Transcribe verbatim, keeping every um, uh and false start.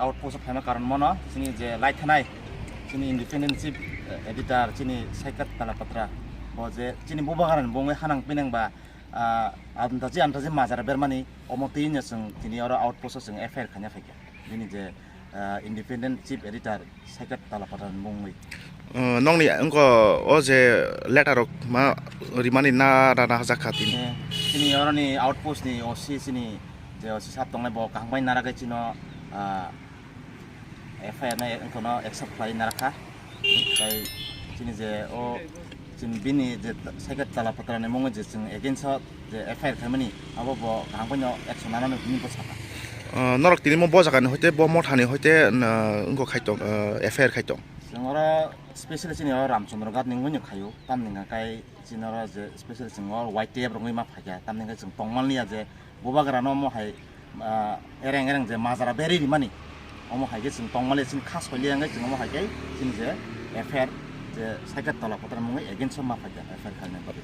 Outpost o phaima karon mono chini je lai thanai chini independent chief editor chini Saikat Talapatra, bo je chini bubagrani bongwi hanang pinang ba, ah, antaji antaji majra bermani omo twi no chwng tini oro outpost o chwng F I R khaina phaikha. Bini je, ah, independent chief editor Saikat Talapatra ni mungwi. Uh, nokni wngkha o je letter rok ma rimani na rana hajak kha tini. Eh, chini oroni outpost ni O C chini je O C sab tongnai bo kaham bai naragai chino, ah, F I R no, wngkha no accept khlai narakha. Tai chini je o chini bini je Saikat Talapatra ni mungwi je chwng against o je F I R khaimani abo bo kaham bai no action nanani hwnwi bo sakha. Uh, norok tini mo bo jaga ni hoite bo motha ni hoite, uh, wngkha khai tong, uh, F I R khai tong. Chwng oro specially chini o Ramchandra Ghat ni wngwi no khaio, tamni hwnka khe chini oro je specially chwng o Y T F rok wngwi ma phaikha, tamni hwnka chwng tongmani ya je bubagra no omo hai, ah, ereng ereng je majra berwi rimani, omo hai khe chwng tongmani chini kha soili ya wngwi chwng omo hai khe chini je F I R je Saikat Talapatra mungwi against o ma phaikha F I R khainani bagwi.